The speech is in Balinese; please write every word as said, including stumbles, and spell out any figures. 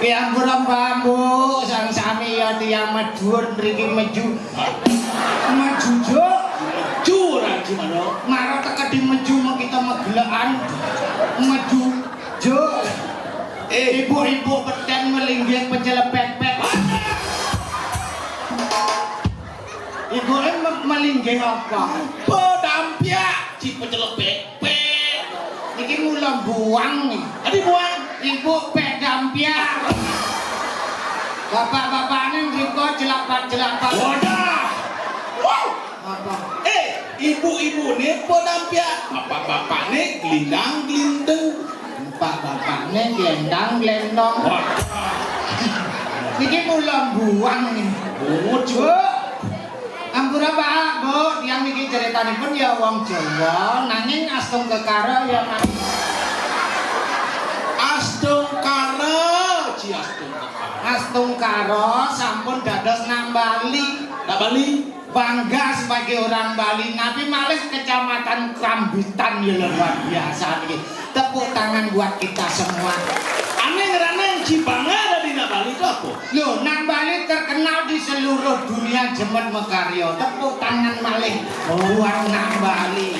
Ya ampun, Mbak, Mbok, sang sami ya tiyang Madhur mriki meju. Meju, Juk. Meju ora gimana? Mara teka di meju mau kita megelekan. Meju, Juk. Eh, ibu-ibu peten melinggih pecel pepek. Ibu em me- melinggih apa? Apa dampyak? Ci pecel pepek. Iki mula buang nih. Adi buang. Ibu pek dampyak. Bapak-bapak ini mriko jelapat-jelapat. Wadah. Wow. Apa? Eh, ibu-ibu nih apa dampyak? Bapak-bapak nih gelindang gelindeng. Bapak-bapak nih gelendang gelendong. Wadah. Iki mula buang nih. Oh, Bu, ampura Pak, Bu, tiyang niki ceritanipun ya wong Jawa, nanging astungkara ya Mas. Astungkara, ci astungkara. Astungkara sampun dados nang Bali. Nak Bali? Bangga sebagai orang Bali, tapi malih Kecamatan Krambitan ya luar biasa nih. Tepuk tangan buat kita semua. Aneh ngeraneng ci bangga ada di nak Bali itu apa? Loh, nang Bali terkenal di seluruh dunia jemet mekarya. Tepuk tangan malih buat nang Bali.